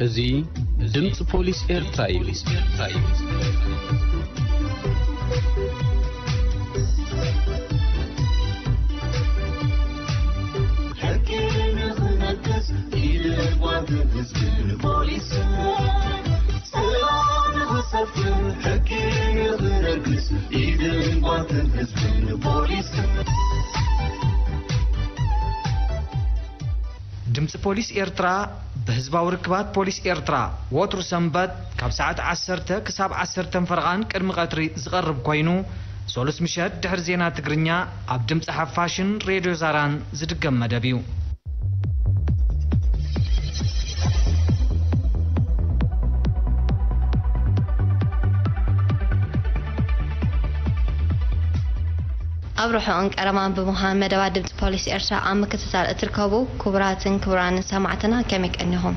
እዚ ድምፂ ፖሊስ ኤርትራ እዩ። ሕጊ ንኽነግስ ኢድን ጓንትን ህዝብን ፖሊስን፣ ሰላም ንኽሰፍን ሕጊ ንኽነግስ ኢድን ጓንትን ህዝብን ፖሊስን። ድምፂ ፖሊስ ኤርትራ ብህዝባዊ ርክባት ፖሊስ ኤርትራ ወትሩ ሰንበት ካብ ሰዓት ዓሰርተ ክሳብ ዓሰርተ ፈረቓን ቅድሚ ቀትሪ ዝቐርብ ኮይኑ፣ ሰሉስ ምሸት ድሕሪ ዜና ትግርኛ ኣብ ድምፂ ሓፋሽን ሬድዮ ዛራን ዝድገም መደብ እዩ። ኣብ ርሑቕን ቀረባን ብምዃን መደባት ድምፂ ፖሊስ ኤርትራ ኣብ ምክትታል እትርከቡ ክቡራትን ክቡራንን ሰማዕትና ከመይ ቀኒኹም?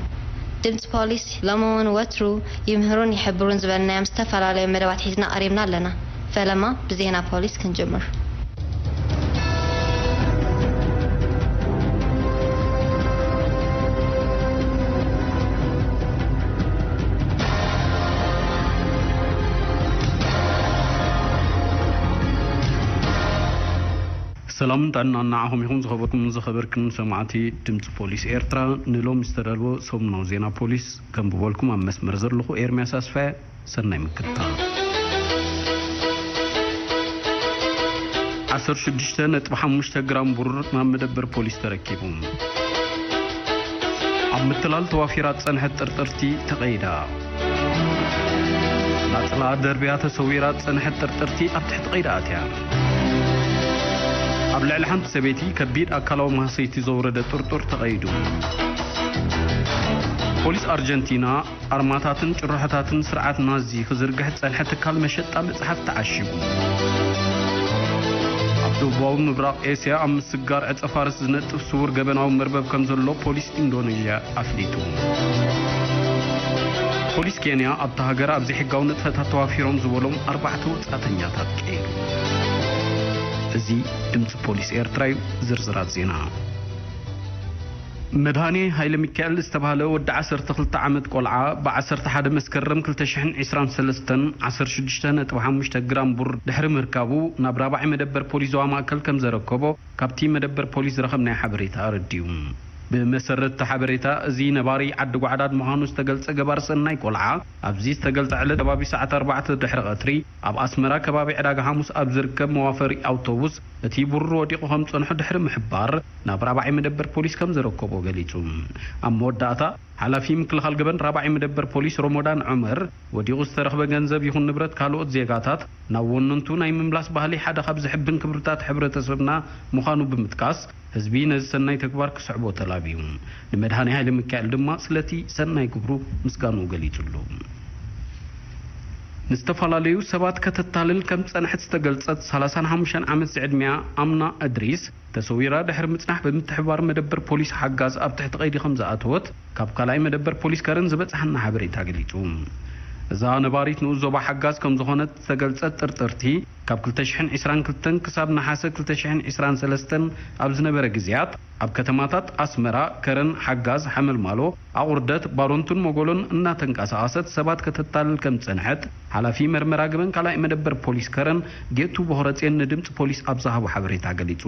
ድምፂ ፖሊስ ሎሚ እውን ወትሩ ይምህሩን ይሕብሩን ዝበልናዮም ዝተፈላለዩ መደባት ሒዝና ቀሪብና ኣለና። ፈለማ ብዜና ፖሊስ ክንጅምር። ሰላምን ጥዕናን ንዓኹም ይኹን ዝኸበርኩም ዝኸበርክን ሰማዕቲ ድምፂ ፖሊስ ኤርትራ። ንሎሚ ዝተዳለወ ሰሙናዊ ዜና ፖሊስ ከንብበልኩም ኣብ መስመር ዘለኹ ኤርምያስ ኣስፋየ። ሰናይ ምክትታል። ዓሰርተ ሽዱሽተ ነጥቢ ሓሙሽተ ግራም ብሩር ናብ መደበር ፖሊስ ተረኪቡ። ኣብ ምትላል ተዋፊራ ዝጸንሐት ጥርጥርቲ ተቐይዳ። ናጽላ ደርብያ ተሰዊራ ዝጸንሐት ጥርጥርቲ ኣብ ትሕቲ ቀይዲ ኣትያ። ኣብ ልዕሊ ሓንቲ ሰበይቲ ከቢድ ኣካላዊ ማህሰይቲ ዘውረደ ጥርጡር ተቐይዱ። ፖሊስ ኣርጀንቲና ኣርማታትን ጭርሖታትን ስርዓት ናዚ ክዝርግሕ ዝጸንሐ ትካል መሸጣ መጽሓፍ ተዓሺጉ። ኣብ ደቡባዊ ምብራቕ ኤስያ ኣብ ምስጋር ዕጸ ፋርስ ዝነጥፍ ስዉር ገበናዊ መርበብ ከም ዘሎ ፖሊስ ኢንዶኔዥያ ኣፍሊጡ። ፖሊስ ኬንያ ኣብታ ሃገር ኣብ ዘይሕጋዊ ንጥፈታት ተዋፊሮም ዝበሎም ኣርባዕተ ወጻእተኛታት ቀይዱ። እዚ ድምጺ ፖሊስ ኤርትራ እዩ። ዝርዝራት ዜና። መድሃኔ ሃይለ ሚካኤል ዝተባህለ ወዲ ዓሰርተ ክልተ ዓመት ቆልዓ፣ ብ ዓሰርተ ሓደ መስከረም ክልተ ሽሕን ዕስራን ሰለስተን፣ ዓሰርተ ሽዱሽተ ነጥቢ ሓሙሽተ ግራም ቡር ድሕሪ ምርካቡ፣ ናብ ራብዓይ መደበር ፖሊስ ዞባ ማእከል ከም ዘረከቦ ካብቲ መደበር ፖሊስ ዝረኸብናዮ ሓበሬታ ኣረዲኡ። ብመሰረት እቲ ሓበሬታ፣ እዚ ነባሪ ዓዲ ጓዕዳድ ምዃኑ ዝተገልጸ ገባር ሰናይ ቆልዓ፣ ኣብዚ ዝተገልጸ ዕለት ከባቢ ሰዓት ኣርባዕተ ድሕሪ ቀትሪ፣ ኣብ ኣስመራ ከባቢ ዕዳጋ ሓሙስ ኣብ ዝርከብ መዋፈሪ ኣውቶቡስ እቲ ቡር ወዲቑ ከም ጸንሑ ድሕሪ ምሕባር፣ ናብ ራብዓይ መደበር ፖሊስ ከም ዘረከቦ ገሊጹ። ኣብ መወዳእታ፣ ሓላፊ ምክልኻል ገበን ራብዓይ መደበር ፖሊስ ሮሞዳን ዑመር፣ ወዲቑ ዝተረኽበ ገንዘብ ይኹን ንብረት ካልኦት ዜጋታት ናብ ወነንቱ ናይ ምምላስ ባህሊ ሓደ ካብ ዘሕብን ክብርታት ሕብረተሰብና ምዃኑ ብምጥቃስ፣ ህዝቢ ነዚ ሰናይ ተግባር ክስዕቦ ተላብዩ። ንመድሃኔ ሃይለ ሚካኤል ድማ ስለቲ ሰናይ ግብሩ ምስጋንኡ ገሊጹሉ። ንዝተፈላለዩ ሰባት ከተታልል ከም ዝጸንሐት ዝተገልጸት ሰላሳን ሓሙሽተን ዓመት ዝዕድሚያ ኣምና እድሪስ፣ ተሰዊራ ድሕሪ ምጽናሕ ብምትሕብባር መደበር ፖሊስ ሓጋዝ ኣብ ትሕቲ ቀይዲ ከም ዝኣተወት ካብ ካልኣይ መደበር ፖሊስ ከረን ዝበጽሓና ሓበሬታ ገሊጹ። እዛ ነባሪት ንኡስ ዞባ ሓጋዝ ከም ዝኾነት ዝተገልጸት ጥርጥርቲ፣ ካብ ክልተ ሽሕን ዕስራን ክልተን ክሳብ ነሓሰ ክልተ ሽሕን ዕስራን ሰለስተን ኣብ ዝነበረ ግዜያት፣ ኣብ ከተማታት ኣስመራ፣ ከረን፣ ሓጋዝ፣ ሓመልማሎ፣ ኣቑርደት፣ ባሮንቱን መጎሎን እናተንቀሳቐሰት ሰባት ከተታልል ከም ዝጸንሐት፣ ሓላፊ መርመራ ገበን ካልኣይ መደበር ፖሊስ ከረን፣ ጌቱ ቦኽረጼን ንድምጺ ፖሊስ ኣብ ዝሃቦ ሓበሬታ ገሊጹ።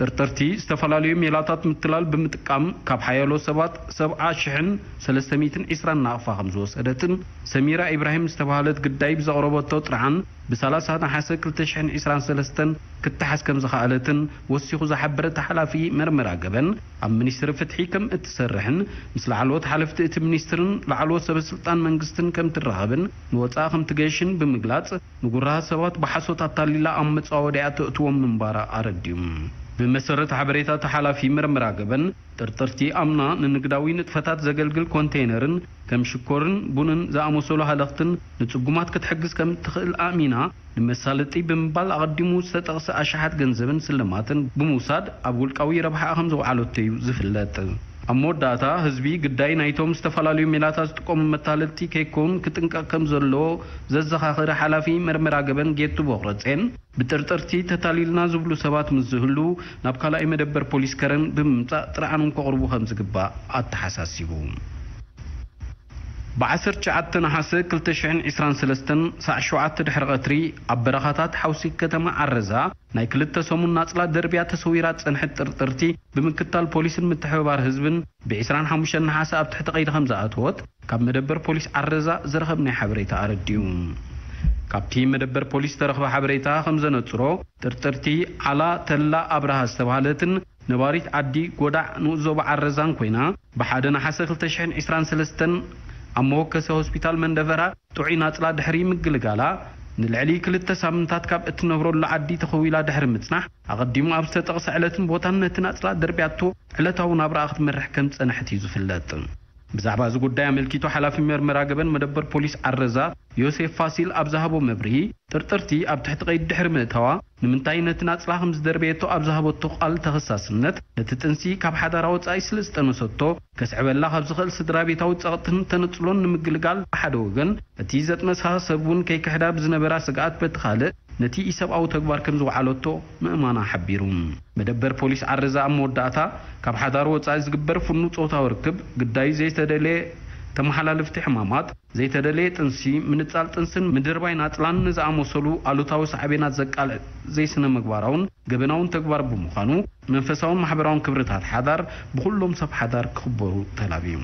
ጥርጥርቲ፣ ዝተፈላለዩ ሜላታት ምትላል ብምጥቃም፣ ካብ ሓያሎ ሰባት ሰብዓ ሽሕን ሰለስተ ሚእትን ዕስራን ናቕፋ ከም ዝወሰደትን፣ ሰሚራ ኢብራሂም ዝተባህለት ግዳይ ብዘቕረበቶ ጥርዓን፣ ብሰላሳ ነሓሰ ክልተ ሽሕን ዕስራን ሰለስተን ክትሓዝ ከም ዝኸኣለትን ወሲኹ ዝሓበረ እቲ ሓላፊ መርመራ ገበን፣ ኣብ ሚኒስትሪ ፍትሒ ከም እትሰርሕን ምስ ላዕለዎት ሓለፍቲ እቲ ሚኒስትርን ላዕለዎት ሰበስልጣን መንግስትን ከም ትራኸብን ንወጻኢ ከም ትገይሽን ብምግላጽ፣ ንጉራሃት ሰባት ብሓሶት ኣታሊላ ኣብ መጻወድያ ተእትዎም ምንባራ ኣረዲኡ። ብመሰረት ሓበሬታ እቲ ሓላፊ መርመራ ገበን፣ ጥርጥርቲ ኣምና ንንግዳዊ ንጥፈታት ዘገልግል ኮንቴይነርን ከም ሽኮርን ቡንን ዝኣመሰሉ ሃለኽትን ንጽጉማት ክትሕግዝ ከም ትኽእል ኣእሚና፣ ንመሳለጢ ብምባል ኣቐዲሙ ዝተጠቕሰ ኣሽሓት ገንዘብን ስልማትን ብምውሳድ ኣብ ውልቃዊ ረብሓኣ ከም ዘውዓለቶ እዩ ዝፍለጥ። ኣብ መወዳእታ፣ ህዝቢ ግዳይ ናይቶም ዝተፈላለዩ ሜላታት ዝጥቀሙ መታለልቲ ከይከውን ክጥንቀቕ ከም ዘለዎ ዘዘኻኸረ ሓላፊ መርመራ ገበን ጌቱ ቦኽረጼን፣ ብጥርጥርቲ ተታሊልና ዝብሉ ሰባት ምስ ዝህሉ ናብ ካልኣይ መደበር ፖሊስ ከረን ብምምጻእ ጥርዓኖም ከቕርቡ ከም ዝግባእ ኣተሓሳሲቡ። ብ ዓሰርተ ትሽዓተ ነሓሰ ክልተ ሽሕን ዕስራን ሰለስተን ሳዕ ሸውዓተ ድሕሪ ቀትሪ ኣብ በረኻታት ሓውሲ ከተማ ዓረዛ ናይ ክልተ ሰሙን ናጽላ ደርብያ ተሰዊራ ዝጸንሐት ጥርጥርቲ ብምክታል ፖሊስን ምትሕብባር ህዝብን ብ ዕስራን ሓሙሽተን ነሓሰ ኣብ ትሕቲ ቀይዲ ከም ዝኣተወት ካብ መደበር ፖሊስ ዓረዛ ዝረኸብናዮ ሓበሬታ ኣረዲኡ። ካብቲ መደበር ፖሊስ ዝተረኽበ ሓበሬታ ከም ዘነጽሮ፣ ጥርጥርቲ ዓላ ተላ ኣብርሃ ዝተባህለትን ነባሪት ዓዲ ጎዳዕ ንኡስ ዞባ ዓረዛን ኮይና፣ ብሓደ ነሓሰ ክልተ ሽሕን ዕስራን ሰለስተን ኣብ መወከሲ ሆስፒታል መንደፈራ ጥዑይ ናጽላ ድሕሪ ምግልጋላ፣ ንልዕሊ ክልተ ሳምንታት ካብ እትነብረሉ ዓዲ ተኸዊላ ድሕሪ ምጽናሕ፣ ኣቐዲሙ ኣብ ዝተጠቕሰ ዕለትን ቦታን ነቲ ናጽላ ደርብያቶ ዕለታዊ ናብራኣ ክትመርሕ ከም ዝጸንሐት እዩ ዝፍለጥ። ብዛዕባ እዚ ጉዳይ ኣመልኪቱ ሓላፊ መርመራ ገበን መደበር ፖሊስ ዓረዛ ዮሴፍ ፋሲል ኣብ ዝሃቦ መብርሂ፣ ጥርጥርቲ ኣብ ትሕቲ ቀይዲ ድሕሪ ምእታዋ፣ ንምንታይ ነቲ ናጽላ ከም ዝደርበየቶ ኣብ ዝሃበቶ ቃል ተኸሳስነት፣ ነቲ ጥንሲ ካብ ሓዳራ ወጻኢ ስለ ዝጠነሰቶ፣ ከስዕበላ ካብ ዝኽእል ስድራ ቤታዊ ጸቕጥን ተነጽሎን ንምግልጋል ብሓደ ወገን፣ እቲ ዘጥነሳ ሰብ እውን ከይክሕዳ ብዝነበራ ስግኣት በቲ ካልእ፣ ነቲ ኢሰብኣዊ ተግባር ከም ዝወዓለቶ ምእማና ሓቢሩ። መደበር ፖሊስ ዓረዛ ኣብ መወዳእታ፣ ካብ ሓዳር ወጻኢ ዝግበር ፍኑው ጾታዊ ርክብ፣ ግዳይ ዘይተደልየ ተመሓላልፍቲ ሕማማት፣ ዘይተደልየ ጥንሲ፣ ምንጻል ጥንስን ምድርባይ ናጽላን ንዝኣመሰሉ ኣሉታዊ ሳዕቤናት ዘቃልዕ ዘይስነ ምግባራውን ገበናውን ተግባር ብምዃኑ፣ መንፈሳውን ማሕበራውን ክብርታት ሓዳር ብኹሎም ሰብ ሓዳር ክኽበሩ ተላብዩ።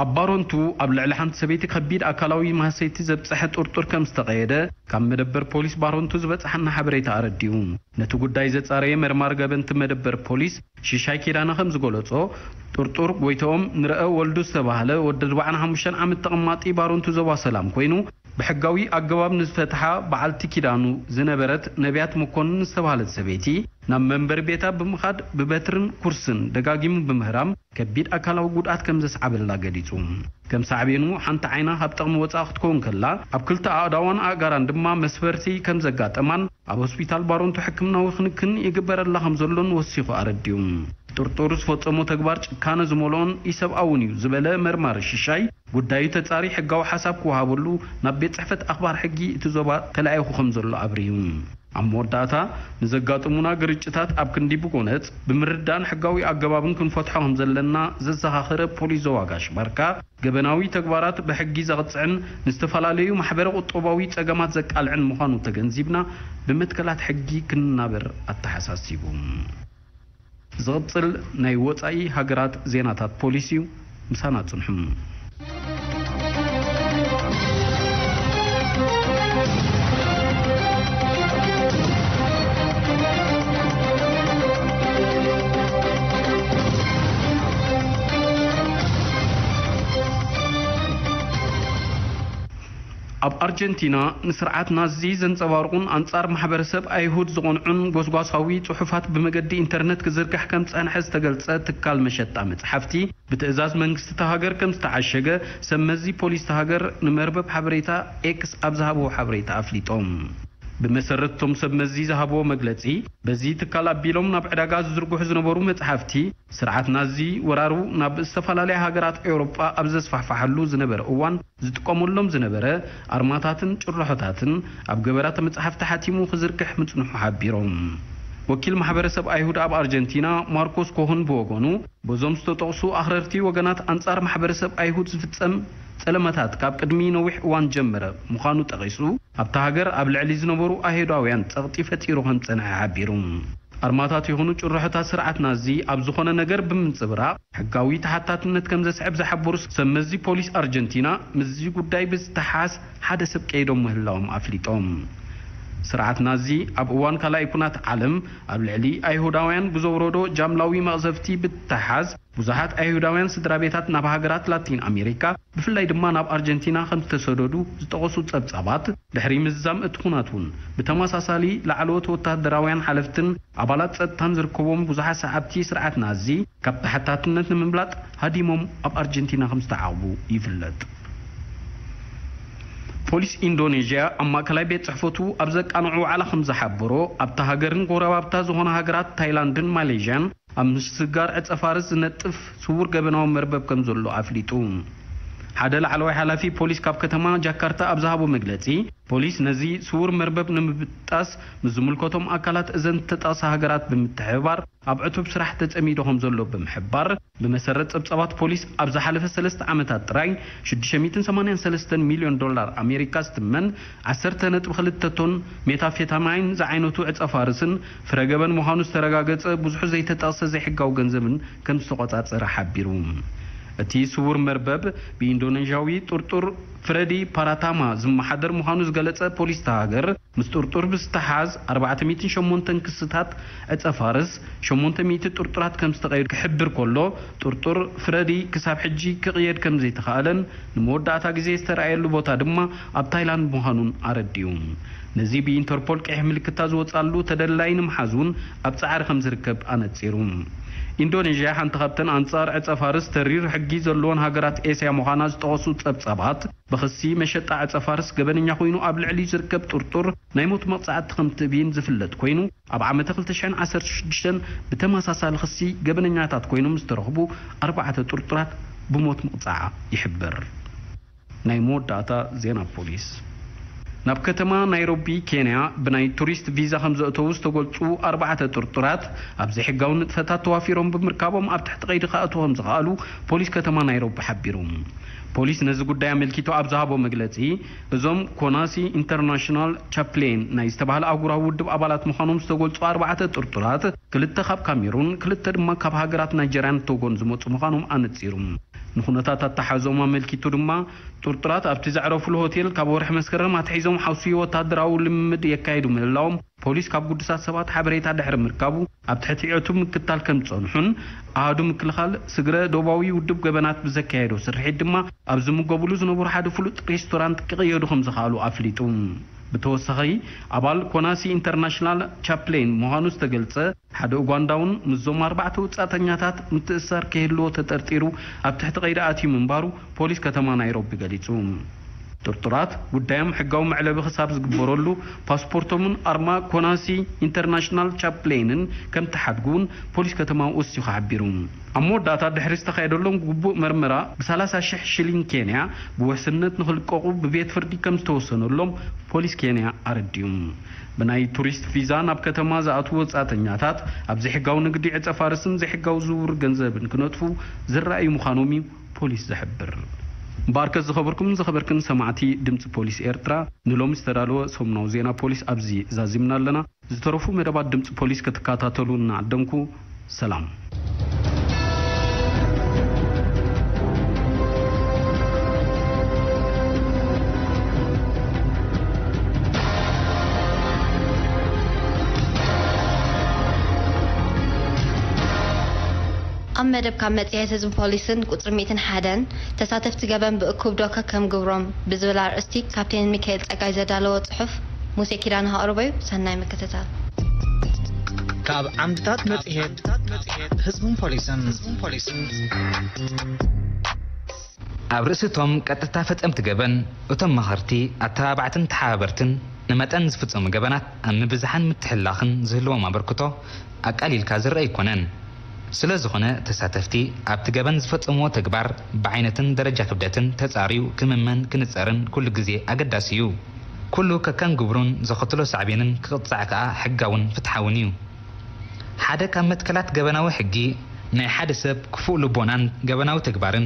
ኣብ ባሮንቱ ኣብ ልዕሊ ሓንቲ ሰበይቲ ከቢድ ኣካላዊ ማህሰይቲ ዘብጸሐ ጥርጡር ከም ዝተቐየደ ካብ መደበር ፖሊስ ባሮንቱ ዝበጽሓና ሓበሬታ ኣረዲኡ። ነቲ ጉዳይ ዘጻረየ መርማሪ ገበንቲ መደበር ፖሊስ ሽሻይ ኪዳነ ከም ዝገለጾ፣ ጥርጡር ጎይትኦም ንረአ ወልዱ ዝተባህለ ወዲ ኣርባዓን ሓሙሽተን ዓመት ተቐማጢ ባሮንቱ ዞባ ሰላም ኮይኑ፣ ብሕጋዊ ኣገባብ ንዝፈትሓ በዓልቲ ኪዳኑ ዝነበረት ነቢያት መኮንን ዝተባህለት ሰበይቲ፣ ናብ መንበሪ ቤታ ብምኻድ ብበትርን ኩርስን ደጋጊሙ ብምህራም ከቢድ ኣካላዊ ጉድኣት ከም ዘስዓበላ ገሊጹ። ከም ሳዕቤኑ፣ ሓንቲ ዓይና ካብ ጥቕሚ ወጻኢ ክትከውን ከላ፣ ኣብ ክልተ ኣእዳዋን ኣእጋራን ድማ መስበርቲ ከም ዘጋጠማን ኣብ ሆስፒታል ባሮንቱ ሕክምናዊ ክንክን ይግበረላ ከም ዘሎን ወሲኹ ኣረዲኡ። ጥርጡሩ ዝፈጸሞ ተግባር ጭካነ ዝመልኦን ኢሰብኣውን እዩ ዝበለ መርማሪ ሽሻይ፣ ጉዳዩ ተጻሪ ሕጋዊ ሓሳብ ክወሃበሉ ናብ ቤት ጽሕፈት ኣኽባር ሕጊ እቲ ዞባ ተላኢኹ ከም ዘሎ ኣብሪሁ። ኣብ መወዳእታ፣ ንዘጋጥሙና ግርጭታት ኣብ ክንዲ ብጎነጽ፣ ብምርዳእን ሕጋዊ ኣገባብን ክንፈትሖ ከም ዘለና ዘዘኻኸረ ፖሊስ ዞባ ጋሽ ባርካ፣ ገበናዊ ተግባራት ብሕጊ ዘቕጽዕን ንዝተፈላለዩ ማሕበረ ቁጠባዊ ጸገማት ዘቃልዕን ምዃኑ ተገንዚብና፣ ብመትከላት ሕጊ ክንናበር ኣተሓሳሲቡ። ዝቕጽል ናይ ወጻኢ ሃገራት ዜናታት ፖሊስ እዩ። ምሳና ጽንሑ። ኣብ ኣርጀንቲና፣ ንስርዓት ናዚ ዘንጸባርቑን ኣንጻር ማሕበረሰብ ኣይሁድ ዝቐንዑን ጎስጓሳዊ ጽሑፋት ብመገዲ ኢንተርነት ክዝርጋሕ ከም ዝጸንሐ ዝተገልጸ ትካል መሸጣ መጽሓፍቲ፣ ብትእዛዝ መንግስቲ እታ ሃገር ከም ዝተዓሸገ ሰብ መዚ ፖሊስ እታ ሃገር ንመርበብ ሓበሬታ ኤክስ ኣብ ዝሃብዎ ሓበሬታ ኣፍሊጦም። ብመሰረት እቶም ሰብ መዚ ዝሃብዎ መግለጺ፣ በዚ ትካል ኣቢሎም ናብ ዕዳጋ ዝዝርግሑ ዝነበሩ መጽሓፍቲ፣ ስርዓት ናዚ ወራሩ ናብ ዝተፈላለያ ሃገራት ኤውሮጳ ኣብ ዘስፋሕፋሓሉ ዝነበረ እዋን ዝጥቀመሎም ዝነበረ ኣርማታትን ጭርሖታትን ኣብ ገበራት መጽሓፍቲ ሓቲሙ ክዝርግሕ ምጽንሑ ሓቢሮም። ወኪል ማሕበረሰብ ኣይሁድ ኣብ ኣርጀንቲና ማርኮስ ኮሁን ብወገኑ፣ በዞም ዝተጠቕሱ ኣኽረርቲ ወገናት ኣንጻር ማሕበረሰብ ኣይሁድ ዝፍጸም ጸለመታት ካብ ቅድሚ ነዊሕ እዋን ጀመረ ምዃኑ ጠቒሱ፣ ኣብታ ሃገር ኣብ ልዕሊ ዝነበሩ ኣይሁዳውያን ጸቕጢ ፈጢሩ ከም ዝጸንሐ ሓቢሩ። ኣርማታት ይኹኑ ጭርሖታት ስርዓት ናዚ ኣብ ዝኾነ ነገር ብምንጽብራቕ ሕጋዊ ተሓታትነት ከም ዘስዕብ ዝሓበሩ ሰብ መዚ ፖሊስ ኣርጀንቲና፣ ምስዚ ጉዳይ ብዝተሓዝ ሓደ ሰብ ቀይዶም ምህላዎም ኣፍሊጦም። ስርዓት ናዚ ኣብ እዋን ካልኣይ ኩናት ዓለም ኣብ ልዕሊ ኣይሁዳውያን ብዘውረዶ ጃምላዊ መቕዘፍቲ ብተሓዝ፣ ብዙሓት ኣይሁዳውያን ስድራ ቤታት ናብ ሃገራት ላቲን ኣሜሪካ፣ ብፍላይ ድማ ናብ ኣርጀንቲና ከም ዝተሰደዱ ዝጠቐሱ ጸብጻባት፣ ድሕሪ ምዝዛም እቲ ኩናት እውን ብተመሳሳሊ ላዕለዎት ወተሃደራውያን ሓለፍትን ኣባላት ጸጥታን ዝርከቦም ብዙሓት ሰዓብቲ ስርዓት ናዚ ካብ ተሓታትነት ንምምላጥ ሃዲሞም ኣብ ኣርጀንቲና ከም ዝተዓቑቡ ይፍለጥ። ፖሊስ ኢንዶኔዥያ ኣብ ማእከላይ ቤት ጽሕፈቱ ኣብ ዘቃንዖ ዋዕላ ከም ዝሓበሮ፣ ኣብታ ሃገርን ጎረባብታ ዝኾና ሃገራት ታይላንድን ማሌዥያን ኣብ ምስግጋር ዕጸ ፋርስ ዝነጥፍ ስዉር ገበናዊ መርበብ ከም ዘሎ ኣፍሊጡ። ሓደ ላዕለዋይ ሓላፊ ፖሊስ ካብ ከተማ ጃካርታ ኣብ ዝሃቦ መግለጺ፣ ፖሊስ ነዚ ስውር መርበብ ንምብጣስ ምስ ዝምልከቶም ኣካላት እዘን ተጣሳ ሃገራት ብምትሕብባር ኣብ ዕቱብ ስራሕ ተጸሚዱ ከም ዘሎ ብምሕባር፣ ብመሰረት ጸብጻባት ፖሊስ ኣብ ዝሓለፈ ሰለስተ ዓመታት ጥራይ ሽዱሽተ ሚእትን ሰማንያን ሰለስተን ሚልዮን ዶላር ኣሜሪካ ዝትመን ዓሰርተ ነጥቢ ክልተ ቶን ሜታፌታማይን ዝዓይነቱ ዕጸ ፋርስን ፍረ ገበን ምዃኑ ዝተረጋገጸ ብዙሑ ዘይተጠቕሰ ዘይሕጋዊ ገንዘብን ከም ዝተቖጻጸረ ሓቢሩ። እቲ ስውር መርበብ ብኢንዶኔዥያዊ ጥርጡር ፍረዲ ፓራታማ ዝመሓደር ምዃኑ ዝገለጸ ፖሊስ እታ ሃገር፣ ምስ ጥርጡር ብዝተሓዝ ኣርባዕተ ሚእትን ሸሞንተን ክስታት ዕጸ ፋርስ፣ ሸሞንተ ሚእቲ ጥርጡራት ከም ዝተቐየዱ ክሕብር ከሎ፣ ጥርጡር ፍረዲ ክሳብ ሕጂ ክቕየድ ከም ዘይተኻእለን ንመወዳእታ ግዜ ዝተረኣየሉ ቦታ ድማ ኣብ ታይላንድ ምዃኑን ኣረዲኡ። ነዚ ብኢንተርፖል ቀይሕ ምልክታ ዝወጻሉ ተደላይ ንምሓዝ እውን ኣብ ጻዕሪ ከም ዝርከብ ኣነጺሩ። ኢንዶኔዥያ ሓንቲ ካብተን ኣንጻር ዕጸ ፋርስ ተሪር ሕጊ ዘለወን ሃገራት ኤስያ ምዃና ዝጠቐሱ ጸብጻባት፣ ብኽሲ መሸጣ ዕጸ ፋርስ ገበነኛ ኮይኑ ኣብ ልዕሊ ዝርከብ ጥርጡር ናይ ሞት መቕጻዕቲ ከም ትብይን ዝፍለጥ ኮይኑ፣ ኣብ ዓመተ ክልተ ሽሕን ዓሰርተ ሽዱሽተን ብተመሳሳሊ ክሲ ገበነኛታት ኮይኖም ዝተረኽቡ ኣርባዕተ ጥርጡራት ብሞት ምቕጻዓ ይሕበር። ናይ መወዳእታ ዜና ፖሊስ። ናብ ከተማ ናይሮቢ ኬንያ ብናይ ቱሪስት ቪዛ ከም ዘእተዉ ዝተገልጹ ኣርባዕተ ጥርጡራት ኣብ ዘይሕጋዊ ንጥፈታት ተዋፊሮም ብምርካቦም ኣብ ትሕቲ ቀይዲ ክኣትዉ ከም ዝኸኣሉ ፖሊስ ከተማ ናይሮቢ ሓቢሩ። ፖሊስ ነዚ ጉዳይ ኣመልኪቱ ኣብ ዝሃቦ መግለጺ፣ እዞም ኮናሲ ኢንተርናሽናል ቻፕሌን ናይ ዝተባህለ ኣህጉራዊ ውድብ ኣባላት ምዃኖም ዝተገልጹ ኣርባዕተ ጥርጡራት፣ ክልተ ካብ ካሜሩን ክልተ ድማ ካብ ሃገራት ናይጀርያን ቶጎን ዝመጹ ምዃኖም ኣነጺሩ። ንኩነታት ኣተሓሕዞም ኣመልኪቱ ድማ፣ ጥርጡራት ኣብቲ ዘዕረፉሉ ሆቴል ካብ ወርሒ መስከረም ኣትሒዞም ሓውሲ ወታደራዊ ልምምድ የካይዱ ምህላዎም ፖሊስ ካብ ግዱሳት ሰባት ሓበሬታ ድሕሪ ምርካቡ፣ ኣብ ትሕቲ ዕቱብ ምክትታል ከም ዝጸንሑን ኣሃዱ ምክልኻል ስግረ ዶባዊ ውድብ ገበናት ብዘካየዶ ስርሒት ድማ ኣብ ዝምገቡሉ ዝነበሩ ሓደ ፍሉጥ ሬስቶራንት ክቕየዱ ከም ዝኸኣሉ ኣፍሊጡ። ብተወሳኺ፣ ኣባል ኮናሲ ኢንተርናሽናል ቻፕሌን ምዃኑ ዝተገልጸ ሓደ ኡጋንዳውን ምስዞም ኣርባዕተ ወጻእተኛታት ምትእስሳር ከይህልዎ ተጠርጢሩ ኣብ ትሕቲ ቀይዲ ኣትዩ ምንባሩ ፖሊስ ከተማ ናይሮቢ ገሊጹ። ጥርጡራት ጉዳዮም ሕጋዊ መዕለቢ ክሳብ ዝግበረሉ ፓስፖርቶምን ኣርማ ኮናሲ ኢንተርናሽናል ቻፕሌንን ከም ተሓድጉ እውን ፖሊስ ከተማ ወሲኹ ሓቢሩ። ኣብ መወዳእታ ድሕሪ ዝተኻየደሎም ግቡእ መርመራ ብሰላሳ ሽሕ ሽሊን ኬንያ ብውሕስነት ንኽልቀቑ ብቤት ፍርዲ ከም ዝተወሰነሎም ፖሊስ ኬንያ ኣረዲኡ። ብናይ ቱሪስት ቪዛ ናብ ከተማ ዝኣትዉ ወጻእተኛታት ኣብ ዘይሕጋዊ ንግዲ ዕጸ ፋርስን ዘይሕጋዊ ዝውውር ገንዘብን ክነጥፉ ዝረኣዩ ምዃኖም እዩ ፖሊስ ዝሕብር። እምበኣርከስ ዝኸበርኩም ዝኸበርክን ሰማዕቲ ድምፂ ፖሊስ ኤርትራ፣ ንሎሚ ዝተዳለወ ሰሙናዊ ዜና ፖሊስ ኣብዚ ዛዚምና ኣለና። ዝተረፉ መደባት ድምፂ ፖሊስ ክትከታተሉ እናዓደምኩ፣ ሰላም። ኣብ መደብ ካብ መጽሔት ህዝቢ ፖሊስን ቁጽሪ ሚእትን ሓደን፣ ተሳተፍቲ ገበን ብእኩብ ዶ ከከም ግብሮም ብዝብል ኣርእስቲ ካፕቴን ሚካኤል ጸጋይ ዘዳለዎ ጽሑፍ፣ ሙሴ ኪዳነ ከቕርቦ እዩ። ሰናይ ምክትታል። ካብ ዓምድታት መጽሔት ህዝብን ፖሊስን። ኣብ ርእሲ እቶም ቀጥታ ፈጸምቲ ገበን፣ እቶም መኸርቲ፣ ኣተባባዕትን ተሓባበርትን ንመጠን ዝፍጸሙ ገበናት ኣብ ምብዛሕን ምትሕልላኽን ዝህልዎም ኣበርክቶ ኣቃሊልካ ዝረኣ ኣይኮነን። ስለ ዝኾነ፣ ተሳተፍቲ ኣብቲ ገበን ዝፈጸምዎ ተግባር ብዓይነትን ደረጃ ክብደትን ተጻርዩ ክምመን ክንጸርን ኩሉ ግዜ ኣገዳሲ እዩ። ኩሉ ከከም ግብሩን ዘኸትሎ ሳዕቤንን ክቕጻዕ ከኣ ሕጋውን ፍትሓውን እዩ። ሓደ ካብ መትከላት ገበናዊ ሕጊ፣ ናይ ሓደ ሰብ ክፉእ ልቦናን ገበናዊ ተግባርን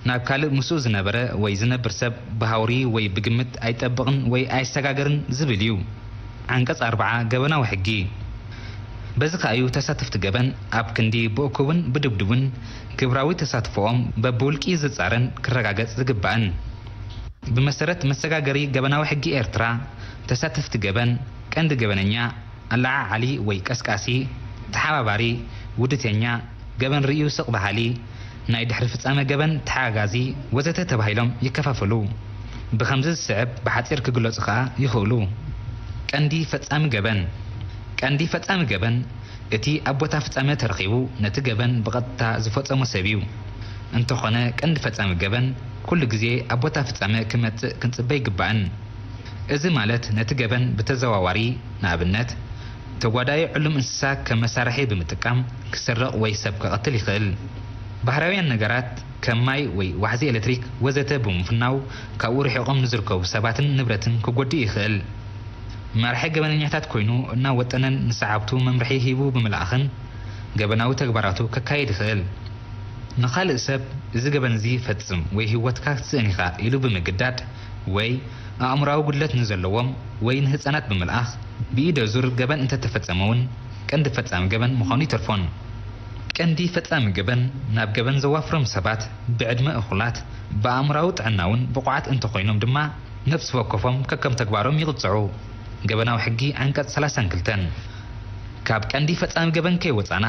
ናብ ካልእ ምስኡ ዝነበረ ወይ ዝነብር ሰብ ብሃውሪ ወይ ብግምት ኣይጠብቕን ወይ ኣይሰጋገርን ዝብል እዩ። ዓንቀጽ ኣርብዓ ገበናዊ ሕጊ። በዚ ከኣ እዩ ተሳተፍቲ ገበን ኣብ ክንዲ ብእኩብን ብድብድብን ግብራዊ ተሳትፎኦም በብውልቂ ዝጻረን ክረጋገጽ ዝግባእን። ብመሰረት መሰጋገሪ ገበናዊ ሕጊ ኤርትራ፣ ተሳተፍቲ ገበን ቀንዲ ገበነኛ፣ ኣለዓዓሊ ወይ ቀስቃሲ፣ ተሓባባሪ፣ ውድተኛ፣ ገበን ርእዩ ስቕ በሃሊ፣ ናይ ድሕሪ ፍጻመ ገበን ተሓጋጋዚ ወዘተ ተባሂሎም ይከፋፈሉ። ብኸምዚ ዝስዕብ ብሓጺር ክግለጹ ከኣ ይኽእሉ። ቀንዲ ፈጻሚ ገበን። ቀንዲ ፈጻሚ ገበን እቲ ኣብ ቦታ ፍጻመ ተረኺቡ ነቲ ገበን ብቐጥታ ዝፈጸሞ ሰብ እዩ። እንተኾነ ቀንዲ ፈጻሚ ገበን ኩሉ ግዜ ኣብ ቦታ ፍጻመ ክመጽእ ክንጽበ ኣይግባእን። እዚ ማለት ነቲ ገበን ብተዘዋዋሪ፣ ንኣብነት፣ ተጓዳኢ ዕሉም እንስሳ ከም መሳርሒ ብምጥቃም ክስረቕ ወይ ሰብ ክቐትል ይኽእል። ባህርያውያን ነገራት ከም ማይ ወይ ዋሕዚ ኤሌክትሪክ ወዘተ ብምፍናው ካብኡ ርሒቖም ንዝርከቡ ሰባትን ንብረትን ክጎድእ ይኽእል። መራሒ ገበነኛታት ኮይኑ እናወጠነን ንሰዓብቱ መምርሒ ሂቡ ብምልኣኽን ገበናዊ ተግባራቱ ከካይድ ይኽእል። ንኻልእ ሰብ እዚ ገበን እዚ ፈጽም ወይ ህይወትካ ክትስእን ኢኻ ኢሉ ብምግዳድ ወይ ኣእምሮኣዊ ጉድለት ንዘለዎም ወይ ንህጻናት ብምልኣኽ ብኢደ ዙር ገበን እንተተፈጸመ እውን ቀንዲ ፈጻሚ ገበን ምዃኑ ይተርፎን። ቀንዲ ፈጻሚ ገበን ናብ ገበን ዘዋፍሮም ሰባት ብዕድመ እኹላት ብኣእምሮኣዊ ጥዕና እውን ብቑዓት እንተኾይኖም ድማ ነብሲ ወከፎም ከከም ተግባሮም ይቕጽዑ። ገበናዊ ሕጊ ዓንቀጽ ሰላሳን ክልተን። ካብ ቀንዲ ፈጻሚ ገበን ከይወጻና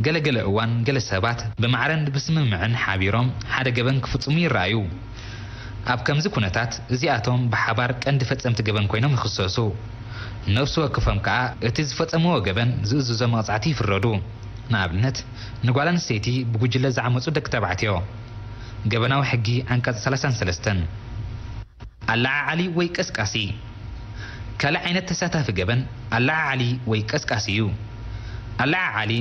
ገለገለ እዋን ገለ ሰባት ብማዕረን ብስምምዕን ሓቢሮም ሓደ ገበን ክፍጽሙ ይረኣዩ። ኣብ ከምዚ ኩነታት እዚኣቶም ብሓባር ቀንዲ ፈጸምቲ ገበን ኮይኖም ይኽሰሱ። ነብሲ ወከፎም ከኣ እቲ ዝፈጸምዎ ገበን ዝእዝዞ መቕጻዕቲ ይፍረዱ። ንኣብነት ንጓል ኣንስተይቲ ብጉጅለ ዝዓመጹ ደቂ ተባዕትዮ። ገበናዊ ሕጊ ዓንቀጽ ሰላሳን ሰለስተን። ኣለዓዓሊ ወይ ቀስቃሲ። ካልእ ዓይነት ተሳታፊ ገበን ኣለዓዓሊ ወይ ቀስቃሲ እዩ። ኣለዓዓሊ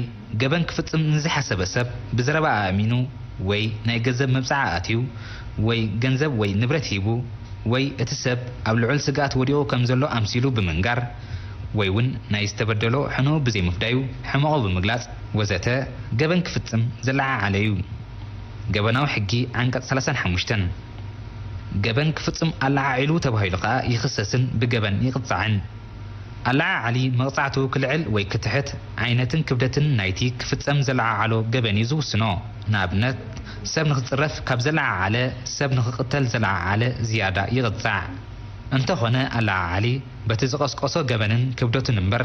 ገበን ክፍጽም ንዝሓሰበ ሰብ ብዘረባ ኣእሚኑ ወይ ናይ ገንዘብ መብጽዓ ኣትዩ ወይ ገንዘብ ወይ ንብረት ሂቡ ወይ እቲ ሰብ ኣብ ልዑል ስግኣት ወዲቑ ከም ዘሎ ኣምሲሉ ብምንጋር ወይ እውን ናይ ዝተበደሎ ሕነኡ ብዘይምፍዳዩ ሕመቖ ብምግላጽ ወዘተ ገበን ክፍጽም ዘለዓዓለ እዩ። ገበናዊ ሕጊ ዓንቀጽ ሰላሳን ሓሙሽተን። ገበን ክፍጽም ኣለዓዒሉ ተባሂሉ ከኣ ይኽሰስን ብገበን ይቕጻዕን። ኣለዓዓሊ መቕጻዕቱ ክልዕል ወይ ክትሕት ዓይነትን ክብደትን ናይቲ ክፍጸም ዘለዓዓሎ ገበን እዩ ዝውስኖ። ንኣብነት ሰብ ንኽጽረፍ ካብ ዘለዓዓለ ሰብ ንኽቕተል ዘለዓዓለ ዝያዳ ይቕጻዕ። እንተኾነ ኣለዓዓሊ በቲ ዝቐስቀሶ ገበንን ክብደቱን እምበር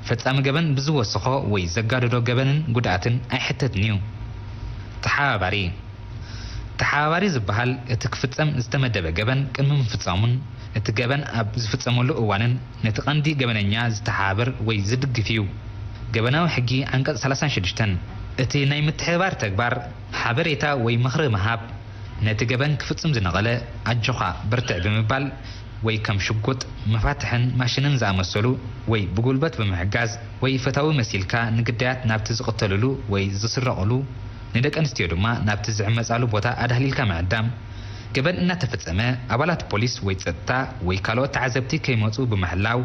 ፈጻሚ ገበን ብዝወሰኾ ወይ ዘጋደዶ ገበንን ጉድኣትን ኣይሕተትን እዩ። ተሓባባሪ። ተሓባባሪ ዝበሃል እቲ ክፍጸም ዝተመደበ ገበን ቅድሚ ምፍጻሙን እቲ ገበን ኣብ ዝፍጸመሉ እዋንን ነቲ ቀንዲ ገበነኛ ዝተሓባብር ወይ ዝድግፍ እዩ። ገበናዊ ሕጊ ዓንቀጽ ሰላሳን ሽዱሽተን። እቲ ናይ ምትሕብባር ተግባር ሓበሬታ ወይ ምኽሪ ምሃብ፣ ነቲ ገበን ክፍጽም ዝነቐለ ኣጆኻ በርትዕ ብምባል ወይ ከም ሽጉጥ፣ መፋትሕን ማሽንን ዝኣመሰሉ ወይ ብጉልበት ብምሕጋዝ ወይ ፈታዊ መሲልካ ንግዳያት ናብቲ ዝቕተልሉ ወይ ዝስረቕሉ፣ ንደቂ ኣንስትዮ ድማ ናብቲ ዝዕመጻሉ ቦታ ኣዳህሊልካ ምዕዳም፣ ገበን እናተፈጸመ ኣባላት ፖሊስ ወይ ጸጥታ ወይ ካልኦት ተዓዘብቲ ከይመጹ ብምሕላው፣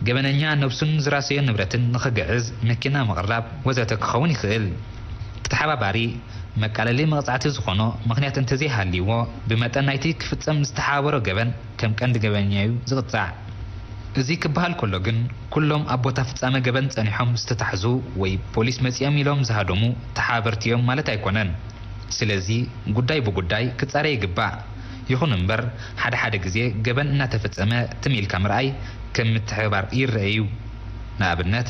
ገበነኛ ነብሱን ዝራሰዮ ንብረትን ንኽግዕዝ መኪና ምቕራብ ወዘተ ክኸውን ይኽእል። ተሓባባሪ መቃለሊ መቕጻዕቲ ዝኾኖ ምኽንያት እንተዘይሃልይዎ ብመጠን ናይቲ ክፍጸም ዝተሓባበሮ ገበን ከም ቀንዲ ገበነኛ እዩ ዝቕጻዕ። እዚ ክበሃል ከሎ ግን ኩሎም ኣብ ቦታ ፍጻመ ገበን ጸኒሖም ዝተታሕዙ ወይ ፖሊስ መጺኦም ኢሎም ዝሃደሙ ተሓባበርቲ እዮም ማለት ኣይኮነን። ስለዚ ጉዳይ ብጉዳይ ክጻረ ይግባእ። ይኹን እምበር ሓደ ሓደ ግዜ ገበን እናተፈጸመ ትም ኢልካ ምርኣይ ከም ምትሕብባር ይረአ እዩ። ንኣብነት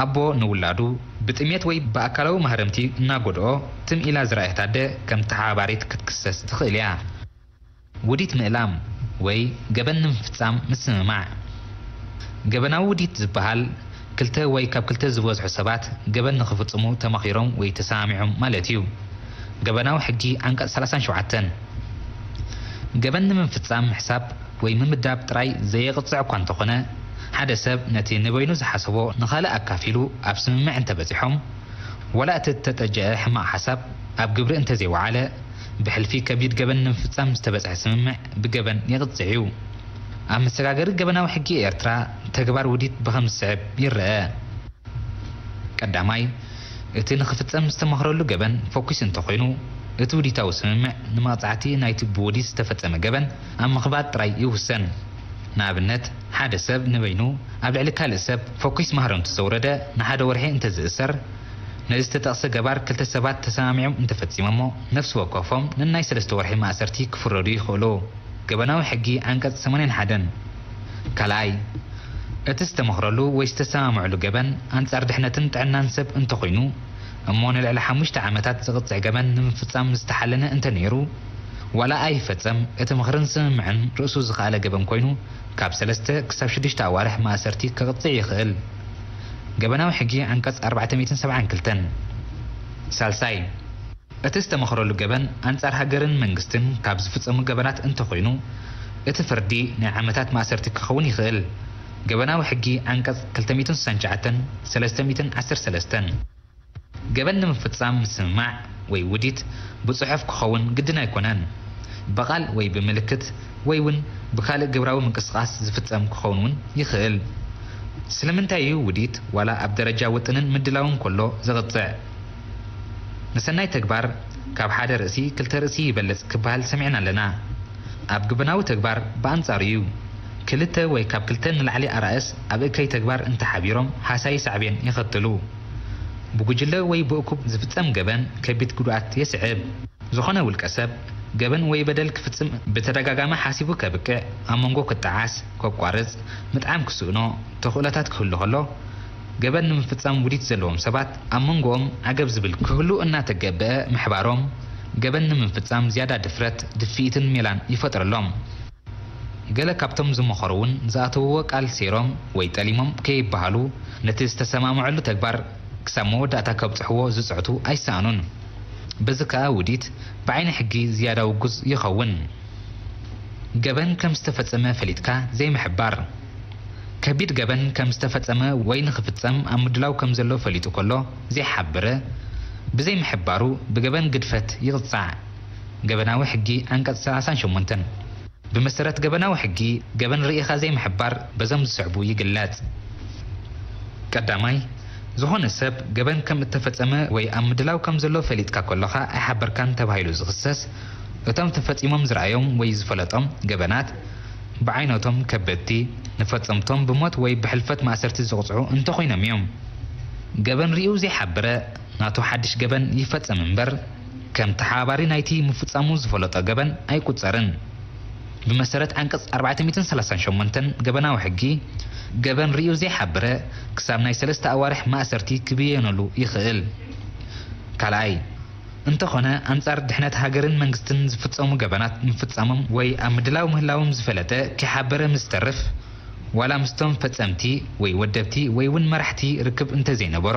ኣቦ ንውላዱ ብጥሜት ወይ ብኣካላዊ ማህረምቲ እናጎድኦ ትም ኢላ ዝረኣየት ኣደ ከም ተሓባባሪት ክትክሰስ ትኽእል እያ። ውዲት ምእላም ወይ ገበን ንምፍጻም ምስምማዕ። ገበናዊ ውዲት ዝበሃል ክልተ ወይ ካብ ክልተ ዝበዝሑ ሰባት ገበን ንኽፍጽሙ ተማኺሮም ወይ ተሰማሚዖም ማለት እዩ። ገበናዊ ሕጊ ዓንቀጽ ሰላሳን ሸውዓተን። ገበን ንምፍጻም ምሕሳብ ወይ ምምዳብ ጥራይ ዘየቕጽዕ እኳ እንተኾነ፣ ሓደ ሰብ ነቲ ንበይኑ ዝሓሰቦ ንኻልእ ኣካፊሉ ኣብ ስምምዕ እንተበጺሖም፣ ዋላ እቲ እተጠጀአ ሕማቕ ሓሳብ ኣብ ግብሪ እንተዘይወዓለ፣ ብሕልፊ ከቢድ ገበን ንምፍጻም ዝተበጽሐ ስምምዕ ብገበን የቕጽዕ እዩ። ኣብ መሰጋገሪ ገበናዊ ሕጊ ኤርትራ ተግባር ውዲት ብኸም ዝስዕብ ይረአ። ቀዳማይ፣ እቲ ንኽፍጸም ዝተመኽረሉ ገበን ፈኲስ እንተኾይኑ፣ እቲ ውዲታዊ ስምምዕ ንመቕጻዕቲ ናይቲ ብውዲት ዝተፈጸመ ገበን ኣብ ምኽባድ ጥራይ ይውሰን። ንኣብነት፣ ሓደ ሰብ ንበይኑ ኣብ ልዕሊ ካልእ ሰብ ፈኲስ ማህረምቱ ዘውረደ ንሓደ ወርሒ እንተዝእሰር፣ ነዚ ዝተጠቕሰ ገባር ክልተ ሰባት ተሰማሚዖም እንተፈጺሞሞ፣ ነፍሲ ወከፎም ንናይ ሰለስተ ወርሒ ማእሰርቲ ክፍረዱ ይኽእሉ። ገበናዊ ሕጊ ዓንቀጽ ሰማንያን ሓደን። ካልኣይ፣ እቲ ዝተመኽረሉ ወይ ዝተሰማምዕሉ ገበን ኣንጻር ድሕነትን ጥዕናን ሰብ እንተኾይኑ፣ እሞ ንልዕሊ ሓሙሽተ ዓመታት ዘቕጽዕ ገበን ንምፍጻም ዝተሓለነ እንተነይሩ፣ ዋላ ኣይፈጸም፣ እቲ ምኽርን ስምምዕን ርእሱ ዝኸኣለ ገበን ኮይኑ፣ ካብ ሰለስተ ክሳብ ሽዱሽተ ኣዋርሕ ማእሰርቲ ከቕጽዕ ይኽእል። ገበናዊ ሕጊ ዓንቀጽ ኣርባዕተ ሚእትን ሰብዓን ክልተን። ሳልሳይ፣ እቲ ዝተመኽረሉ ገበን ኣንጻር ሃገርን መንግስትን ካብ ዝፍጸሙ ገበናት እንተኾይኑ፣ እቲ ፍርዲ ናይ ዓመታት ማእሰርቲ ክኸውን ይኽእል። ገበናዊ ሕጊ ዓንቀጽ ክልተ ሚእትን ስሳን ትሽዓተን ሰለስተ ሚእትን ዓሰርተ ሰለስተን። ገበን ንምፍጻም ምስምማዕ ወይ ውዲት ብጽሑፍ ክኸውን ግድን ኣይኮነን። ብቓል ወይ ብምልክት ወይ እውን ብካልእ ግብራዊ ምንቅስቓስ ዝፍጸም ክኸውን እውን ይኽእል። ስለምንታይ እዩ ውዲት ዋላ ኣብ ደረጃ ውጥንን ምድላውን ከሎ ዝቕጽዕ? ንሰናይ ተግባር ካብ ሓደ ርእሲ ክልተ ርእሲ ይበልጽ ክበሃል ሰሚዕና ኣለና። ኣብ ግብናዊ ተግባር ብኣንጻሩ እዩ። ክልተ ወይ ካብ ክልተ ንላዕሊ ኣራእስ ኣብ እከይ ተግባር እንተሓቢሮም ሃሳዪ ሳዕቤን የኸትሉ። ብጉጅለ ወይ ብእኩብ ዝፍጸም ገበን ከቢድ ጉድኣት የስዕብ። ዝኾነ ውልቀ ሰብ ገበን ወይ በደል ክፍጽም ብተደጋጋሚ ሓሲቡ ከብቅዕ፣ ኣብ መንጎ ክጠዓስ፣ ከቋርጽ፣ ምጥዓም ክስእኖ፣ ተኽእሎታት ክህሉ ከሎ፣ ገበን ንምፍጻም ውዲት ዘለዎም ሰባት ኣብ መንጎኦም ዓገብ ዝብል ክህሉ እናተገበአ ምሕባሮም፣ ገበን ንምፍጻም ዝያዳ ድፍረት፣ ድፍኢትን ሜላን ይፈጥረሎም። ገለ ካብቶም ዝመኸሩ እውን ዝኣተውዎ ቃል ሴሮም ወይ ጠሊሞም ከይበሃሉ ነቲ ዝተሰማምዐሉ ተግባር ክሳብ መወዳእታ ከብጽሕዎ ዝጽዕቱ ኣይሰኣኑን። በዚ ከኣ ውዲት ብዓይኒ ሕጊ ዝያዳ ውጉዝ ይኸውን። ገበን ከም ዝተፈጸመ ፈሊጥካ ዘይምሕባር። ከቢድ ገበን ከም ዝተፈጸመ ወይ ንኽፍጸም ኣብ ምድላው ከም ዘሎ ፈሊጡ ከሎ ዘይሓበረ፣ ብዘይምሕባሩ ብገበን ግድፈት ይቕጻዕ። ገበናዊ ሕጊ ዓንቀጽ ሰላሳን ሸሞንተን። ብመሰረት ገበናዊ ሕጊ፣ ገበን ርኢኻ ዘይምሕባር በዞም ዝስዕቡ ይግለጽ። ቀዳማይ፣ ዝኾነ ሰብ ገበን ከም እተፈጸመ ወይ ኣብ ምድላው ከም ዘሎ ፈሊጥካ ከሎኻ ኣይሓበርካን ተባሂሉ ዝኽሰስ፣ እቶም ተፈጺሞም ዝረኣዮም ወይ ዝፈለጦም ገበናት ብዓይነቶም ከበድቲ፣ ንፈጸምቶም ብሞት ወይ ብሕልፈት ማእሰርቲ ዝቕጽዑ እንተኾይኖም እዮም። ገበን ርእዩ ዘይሓበረ ናቱ ሓድሽ ገበን ይፈጸም እምበር፣ ከም ተሓባባሪ ናይቲ ምፍጻሙ ዝፈለጦ ገበን ኣይቁጸርን። ብመሰረት ዓንቀጽ ኣርባዕተ ሚእትን ሰላሳን ሸሞንተን ገበናዊ ሕጊ፣ ገበን ርእዩ ዘይሓበረ ክሳብ ናይ ሰለስተ ኣዋርሕ ማእሰርቲ ክብየነሉ ይኽእል። ካልኣይ፣ እንተኾነ ኣንጻር ድሕነት ሃገርን መንግስትን ዝፍጸሙ ገበናት ምፍጻሞም ወይ ኣብ ምድላው ምህላዎም ዝፈለጠ ከይሓበረ ምስ ዝተርፍ፣ ዋላ ምስቶም ፈጸምቲ ወይ ወደብቲ ወይ እውን መራሕቲ ርክብ እንተዘይነበሮ፣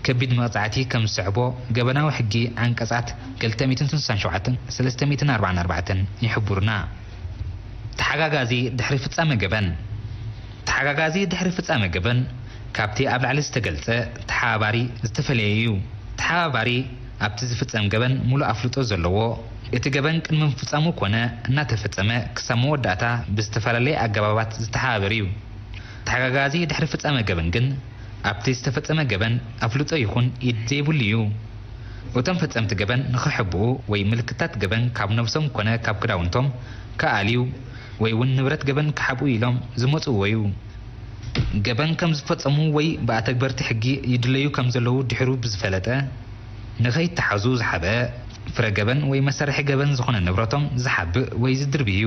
ከቢድ መቕጻዕቲ ከም ዝስዕቦ ገበናዊ ሕጊ ዓንቀጻት ክልተ ሚእትን ስሳን ሸውዓተን ሰለስተ ሚእትን ኣርባዓን ኣርባዕተን ይሕብሩና። ተሓጋጋዚ ድሕሪ ፍጻመ ገበን። ተሓጋጋዚ ድሕሪ ፍጻመ ገበን ካብቲ ኣብ ላዕሊ ዝተገልጸ ተሓባባሪ ዝተፈለየ እዩ። ተሓባባሪ ኣብቲ ዝፍጸም ገበን ሙሉእ ኣፍልጦ ዘለዎ፣ እቲ ገበን ቅድሚ ምፍጻሙ ኮነ እናተፈጸመ ክሳብ መወዳእታ ብዝተፈላለየ ኣገባባት ዝተሓባበር እዩ። ተሓጋጋዚ ድሕሪ ፍጻመ ገበን ግን ኣብቲ ዝተፈጸመ ገበን ኣፍልጦ ይኹን ኢድ ዘይብሉ እዩ። እቶም ፈጸምቲ ገበን ንኽሕብኡ ወይ ምልክታት ገበን ካብ ነብሶም ኮነ ካብ ክዳውንቶም ክኣልዩ ወይ እውን ንብረት ገበን ክሓብኡ ኢሎም ዝመጽእዎ እዩ። ገበን ከም ዝፈጸሙ ወይ ብኣተግበርቲ ሕጊ ይድለዩ ከም ዘለዉ ድሒሩ ብዝፈለጠ፣ ንኸይተሓዙ ዝሓብአ፣ ፍረ ገበን ወይ መሳርሒ ገበን ዝኾነ ንብረቶም ዝሓብእ ወይ ዝድርቢ እዩ።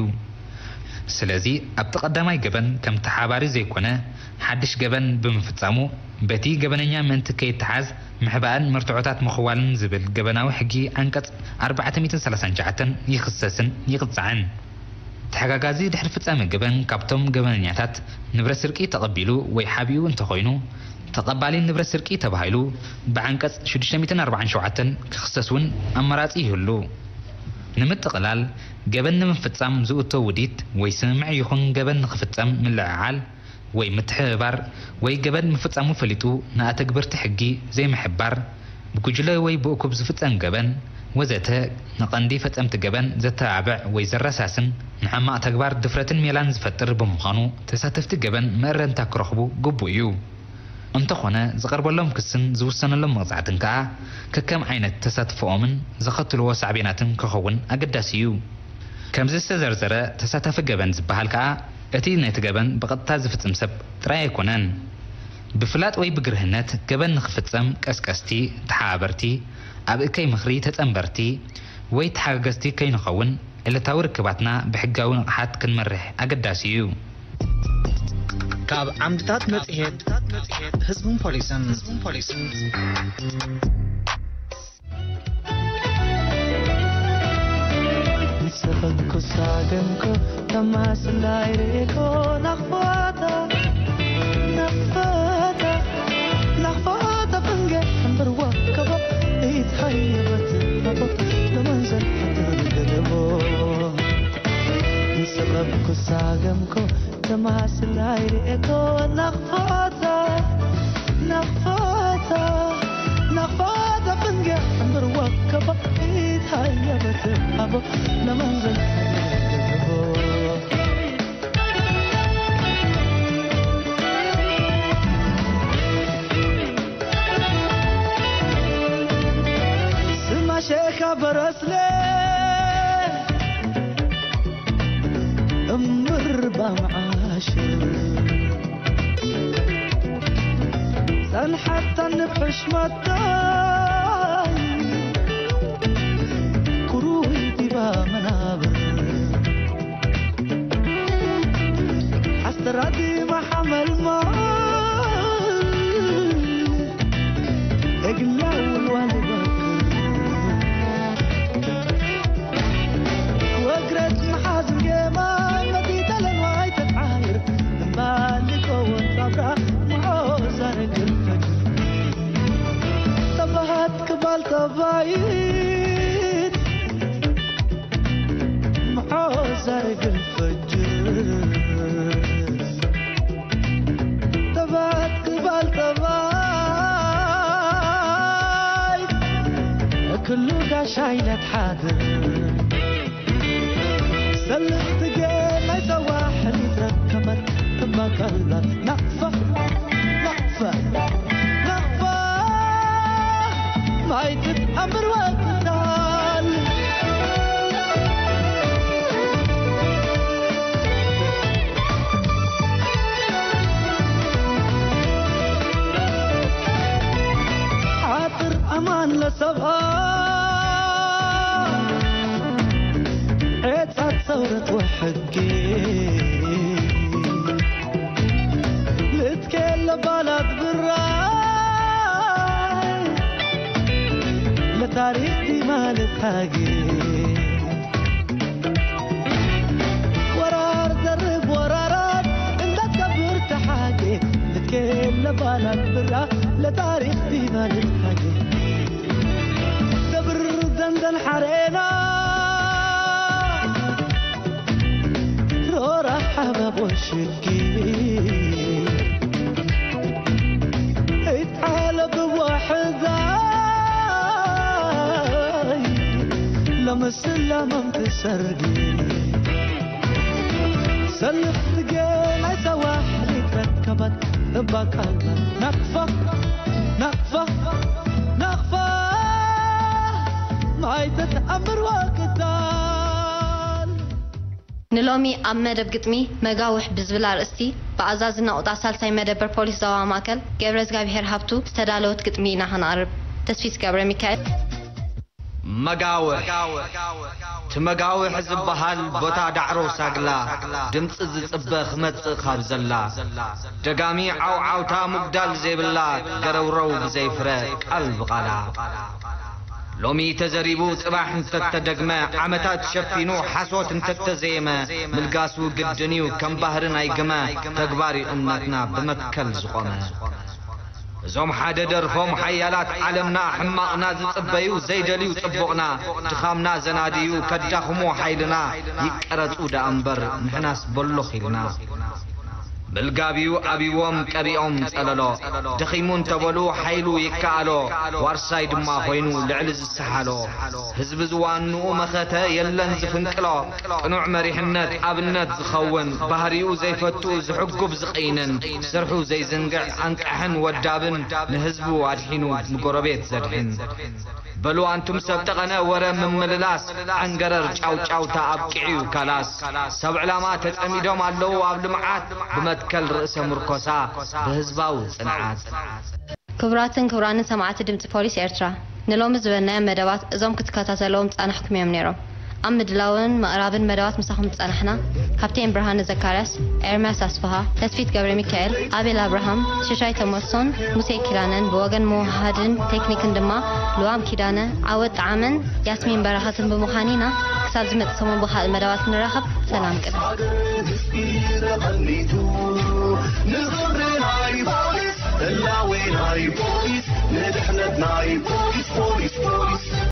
ስለዚ ኣብቲ ቀዳማይ ገበን ከም ተሓባሪ ዘይኮነ ሓድሽ ገበን ብምፍጻሙ፣ በቲ ገበነኛ ምእንቲ ከይተሓዝ ምሕባእን መርትዖታት ምኽዋልን ዝብል ገበናዊ ሕጊ ዓንቀጽ ኣርባዕተ ሚእትን ሰላሳን ትሽዓተን ይኽሰስን ይቕጻዕን። ተሓጋጋዚ ድሕሪ ፍጻመ ገበን ካብቶም ገበነኛታት ንብረት ስርቂ ተቐቢሉ ወይ ሓቢኡ እንተኾይኑ፣ ተቐባሊ ንብረት ስርቂ ተባሂሉ ብዓንቀጽ ሽዱሽተ ሚእትን ኣርባዓን ሸውዓተን ክኽሰስ እውን ኣማራጺ ይህሉ። ንምጥቕላል፣ ገበን ንምፍጻም ዝእቶ ውዲት ወይ ስምምዕ ይኹን ገበን ንኽፍጸም ምልዕዓል ወይ ምትሕብባር ወይ ገበን ምፍጻሙ ፈሊጡ ንኣተግበርቲ ሕጊ ዘይምሕባር፣ ብጉጅለ ወይ ብእኩብ ዝፍጸም ገበን ወዘተ ንቐንዲ ፈጸምቲ ገበን ዘተባብዕ ወይ ዘረሳስን ንሕማቕ ተግባር ድፍረትን ሜላን ዝፈጥር ብምዃኑ ተሳተፍቲ ገበን መእረምታ ክረኽቡ ግቡእ እዩ። እንተኾነ ዝቐርበሎም ክስን ዝውሰነሎም መቕጻዕትን ከኣ ከከም ዓይነት ተሳትፎኦምን ዘኸትልዎ ሳዕቤናትን ክኸውን ኣገዳሲ እዩ። ከምዚ ዝተዘርዘረ ተሳታፊ ገበን ዝበሃል ከኣ እቲ ነቲ ገበን ብቐጥታ ዝፍጽም ሰብ ጥራይ ኣይኮነን። ብፍላጥ ወይ ብግርህነት ገበን ንኽፍጸም ቀስቀስቲ፣ ተሓባበርቲ፣ ኣብ እከይ ምኽሪ ተጸንበርቲ ወይ ተሓጋገዝቲ ከይንኸውን ዕለታዊ ርክባትና ብሕጋዊ ንቕሓት ክንመርሕ ኣገዳሲ እዩ። ካብ ዓምድታት መጽሔት ህዝብን ፖሊስን። ንስኽን ክሳገንኮ ተማስላይ ርኢኮ ናኽፋታ፣ ናኽፋታ፣ ናኽፋታ ፍንገ እምበርዋ ከቦ ኢትሓየበት ሃቦ ለመንዘል ትርገደቦ። ንስኽን ክሳገንኮ ተማስላይ ርኢኮ ናኽፋታ፣ ናኽፋታ፣ ናኽፋታ ፍንገ እምበር ወከባ ኢት ሃየበት ኣቦ ለመንዘል ስማ ሸኻ በረስለ እምር ባምዓሽር ጸንሓታ ንብሕሽመታይ ኩሩይ ዲባ መናብር ሓስተራዲማ ሓመልማል እግላ ውልዋል ይበክር ወግረት መሓዝን ጌማ መዲተለን ዋይ ተትዓይር እምባሊ ከወን ጻብራ ምዖ ዛረግር ፈጅር ጠባሃት ክባል ጠባይት ምዖ ዛረግር ፈጅር ጠባሃት ክባል ጠባይ ክሉ ጋሻይ ነትሓድር ሰልፍትገ ናይ ሰዋሕል ይትረከበት ትበቀላት ናቕፋ ናቕፋ ናቕፋ ማይትት ኣምር ወቅታል ሓጥር ኣማን ለሰብኣ ዔጻት ሰውረት ወሕጊ ልትኬለ ባላት ብራይ ለታሪኽቲ ማለት ሃጌ ወራር ዘርብ ወራራት እንዳትገብር ተሓጌ ልትኬለ ባላት ብራ ለታሪኽቲ ማለት ሃጌ ደብር ደንደን ሓሬና ሮራ ሓበቦ ሽጊ ይትሓለብ ዋሕዛይ ለምስላ መምት ሰርጊ ሰልፍ ትገናይ ሰዋሕሊ ትረከባት እባካላ ናቕፋ ናቕፋ ናቕፋ ማይ ተተኣምር ወቅታል ንሎሚ ኣብ መደብ ግጥሚ መጋውሕ ብዝብል ኣርእስቲ ብኣዛዚ ናቑጣ ሳልሳይ መደበር ፖሊስ ዞባ ማእከል ገብረዝጋብሄር ሃብቱ ዝተዳለወት ግጥሚ ኢና ከነቕርብ። ተስፊት ገብረሚካኤል። መጋውሕ እቲ መጋውሕ ዝበሃል ቦታ ዳዕሮ ሳግላ ድምፂ ዝፅበ ክመፅእ ካብ ዘላ ደጋሚ ዓውዓውታ ምጉዳል ዘይብላ ገረውረው ብዘይፍረ ቃል ብቓላ ሎሚ ተዘሪቡ ጽባሕ እንተተደግመ ዓመታት ሸፊኑ ሓሶት እንተተዘየመ ምልጋሱ ግድን እዩ ከም ባህሪ ናይ ግመ ተግባር እዩ እምነትና ብመትከል ዝቖመ እዞም ሓደ ደርፎም ሓያላት ዓለምና ሕማቕና ዝጽበዩ ዘይደልዩ ጽቡቕና ድኻምና ዘናድዩ ከዳኽሙ ሓይልና ይቀረጹ ደኣ እምበር ንሕናስ በሎኽ ኢልና ምልጋብ እዩ ኣብይዎም ቀቢኦም ጸለሎ ደኺሙ እንተበሉ ሓይሉ ይከኣሎ ዋርሳይ ድማ ኮይኑ ልዕሊ ዝሰሓሎ ህዝቢ ዝዋንኡ መኸተ የለን ዝፍንቅሎ ቅኑዕ መሪሕነት ኣብነት ዝኸውን ባህሪኡ ዘይፈቱ ዝሕጉብ ዝቕይንን ስርሑ ዘይዝንግዕ ኣንቃሕን ወዳብን ንህዝቡ ኣድሒኑ ንጎረቤት ዘድሕን በሉ ኣንቱም ሰብ ጠቐነ ወረ ምምልላስ ዓንገረር ጫውጫውታ ኣብቂዑ እዩ ካላስ ሰብ ዕላማ ተጸሚዶም ኣለዉ ኣብ ልምዓት ብመትከል ርእሰ ምርኮሳ ብህዝባዊ ጽንዓት። ክቡራትን ክቡራንን ሰማዕቲ ድምጺ ፖሊስ ኤርትራ ንሎሚ ዝበልናዮም መደባት እዞም ክትከታተልዎም ዝጸናሕኩም እዮም ነይሮም። ኣብ ምድላውን ምቕራብን መደባት ምሳኹም ዝጸናሕና ካፕቴን ብርሃነ ዘካርያስ፣ ኤርምያስ ኣስፍሃ፣ ተስፊት ገብረሚካኤል፣ ኣቤል ኣብርሃም፣ ሽሻይ ተመስሶን ሙሴ ኪዳነን ብወገን ምውህሃድን ቴክኒክን ድማ ልዋም ኪዳነ፣ ዓወት ጠዓመን ያስሚን በረኸትን ብምዃን ኢና። ክሳብ ዝመጽእ ሰሙን ብኻልእ መደባት ክንራኸብ ሰላም ቅድም።